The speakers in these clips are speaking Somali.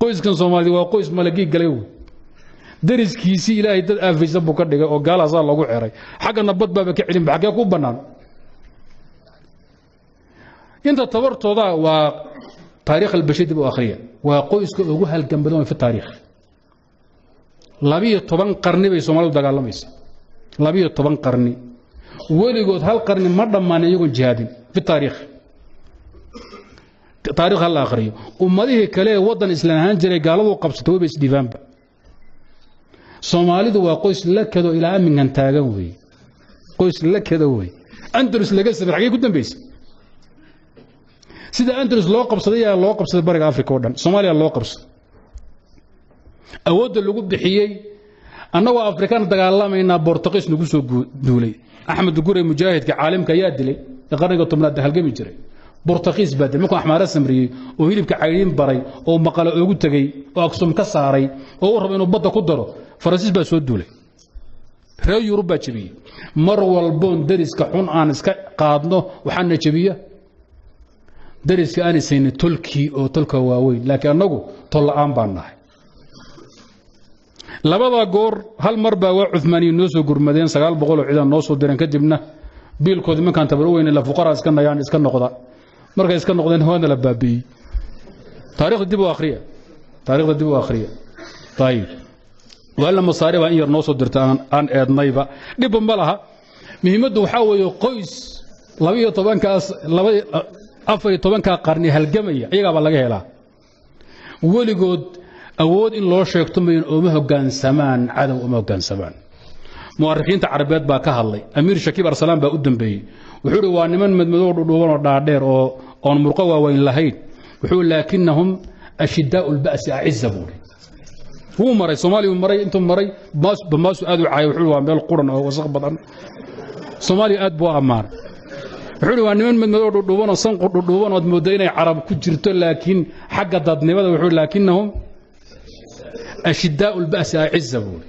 Qoyskan Soomaalida waa qoys malagii galay wey. Dariskiisii Ilaahay dad aafaysan buu ka dhigay oo gaalaasaa loogu xeray. Xaggana bad baaba ka celinba, xaggee ku bannaan? Inta tabartooda waa taariikh albashir dib u akhriya, waa qoyska ugu halgan badan fi taariikh. 12 qarni bay Soomaalidu dagaalamaysa, 12 qarni. Weligood hal qarni ma dhammaan iyagoon jihaadin fi taariikh. Taariikh ha la akhriyo. Ummadihii kale ee waddan islaan ahaan jiray gaaladu qabsatay wayba isdhiifaanba. Soomaalidu waa qoys la kado ilaa aminkan taagan weeye, qoys la kado wey. Andalus laga samay xaggee ku dambaysay? Sida Andalus loo qabsaday ayaa loo qabsaday bariga Afrika oo dhan, Soomaaliya loo qabsaday. Awoodda lagu bixiyey annagoo Afrikaan dagaalamaynaa Bortuqiis nagu soo duulay. Axmed Gure mujaahidka caalimka ayaa dilay ee qarniga 10aad halgami jiray. Bortuqiis baa dilay markuu Axmaara samriyey oo hilibka cayriin baray oo maqale ugu tegey oo Aksum ka saaray oo u rabo inuu badda ku daro. Faransiis baa soo duulay, reer Yurub baa jebiyey. Mar walboon dariska xun aan iska qaadno waxaana jebiya dariska aan isayna tolkii oo tolka waaweyn, laakiin annagu tol la'aan baan nahay. Labada goor hal mar baa waa Cumaaniyiin noo soo gurmadeen, 900 oo ciidan noo soo direen. Kadibna biilkoodii markaan tabar weyne la fuqara iska nayaan iska noqda. Markay iska noqdeen waana la baabi'iyey. Taariikhda dib u akhriya, taariikhda dib u akhriya. Ayib, waala masaari baa in yar noo soo dirta aan eednayba, dhibba ma laha. Muhiimaddu waxaa weeye qoys 12-kaas 14-kaa qarni halgamaya iyagaabaa laga helaa. Weligood awood in loo sheegto mayn, ooma hoggaansamaan cadow, ooma hoggaansamaan. Mu'arikhiinta Carabeed baa ka hadlay. Amiir Shakiib Arsalaan baa u dambeeyey. Wuxuu uhi waa niman madmadow dhudhuuban oo dhaadheer oo oon murqo waaweyn lahayn. Wuxuu laakinahum ashidaa'u lba'si aciza buuhi. Wuu maray Soomaaliya, maray intuu maray Bamaasu aad u caayay. Wuxuu waa meel quran oo wasaq badan. Soomaaliya aad buu ammaanay. Wuxuu uhi waa niman madmadow dhudhuuban oo sanqu dhudhuuban ood moodda inay Carab ku jirto, laakiin xagga dadnimada wuxuu laakinahum ashidaa'u lba'si aciza buuhi.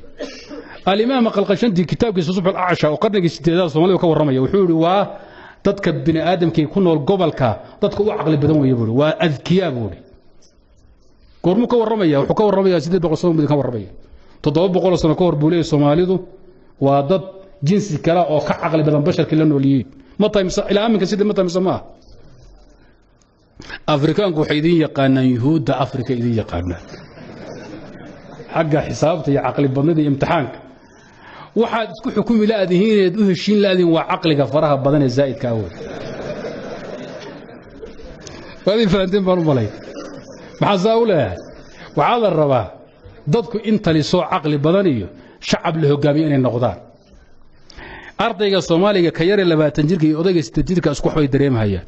Alimaam Qalqashanti kitaabkiisa Subx alacsha oo qarnigii 8aad Soomaalida ka warramaya wuxuu yihi waa dadka bini aadamkii ku nool gobolka dadka u caqli badan weeye buuhi, waa adkiyaa buuhi. Goormuu ka warramaya? Wuxuu ka warramaya 800 sano buu ka warramaya, 700 sano ka hor buu leeyahy. Soomaalidu waa dad jinsi kale oo ka caqli badan basharkii la nool yihiin. Ma tahay mise ilaa aminka sidii ma tahay mise ma ah? Afrikaanku waxay idin yaqaanaan Yuhuudda Afrika, idin yaqaanaan xagga xisaabta iyo caqli badnida iyo imtixaanka. Waxaad isku xukumi la'dihiineed u heshiin la'dihiin waa caqliga faraha badan ee zaa'idka ah wey. Waad ii fahanteen baan u malay. Maxaa saa u leeyahay? Waxaa la rabaa dadku in talisoo caqli badan iyo shacab la hogaamiyo inay noqdaan. Ardayga Soomaaliga ka yare 20 jirka iyo odayga 8 jirka isku waxbay dareemhayaan.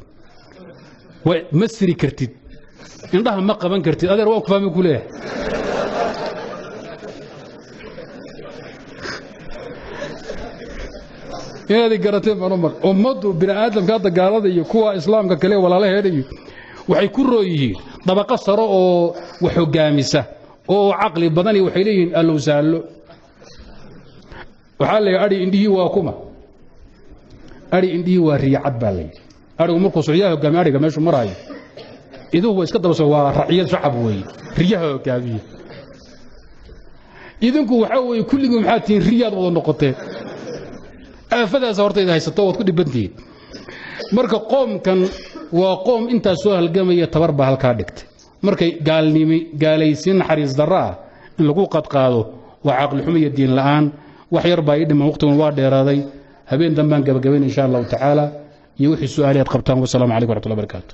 Ma siri kartid, indhaha ma qaban kartid, adeer waan ku fahmi ku leeyahay. Inaad garateen baan u mar. Ummaddu bini aadamka hadda gaalada iyo kuwa islaamka kale walaalaheeda iyo waxay ku roo yihiin dabaqo saro oo wax hogaamisa oo caqli badan iyo waxay leeyihiin allow saallo. Waxaa la yidhi adhi indhihii waa kuma, adhi indhihii waa riyacad baa la yidhi. Adhigu markuu socyaa hogaamiya adhiga meeshuu maraayo, iduhu waa iska daba so, waa raciyad shacab weeye, riyaha hogaamiya. Idinku waxaa weeye kulligii maxaad tihiin? Riyaad wada noqoteen. Aafadaas horta id haysato waad ku dhibantihiin. Marka qoomkan waa qoom intaas soo halgamaya, tabar baa halkaa dhigtay. Markay gaalnimi gaalaysiin naxariis darro ah in lagu qadqaado waa caqli xumo iyo diin la'aan. Wax yar baa ii dhiman, waqtigan waa dheeraaday. Habeen dambaan gabagabayn insha Allahu tacaala iyo wixii su-aaliyaad qabtaan. Wasalaamu calaykum waraxmatullahi barakaatu.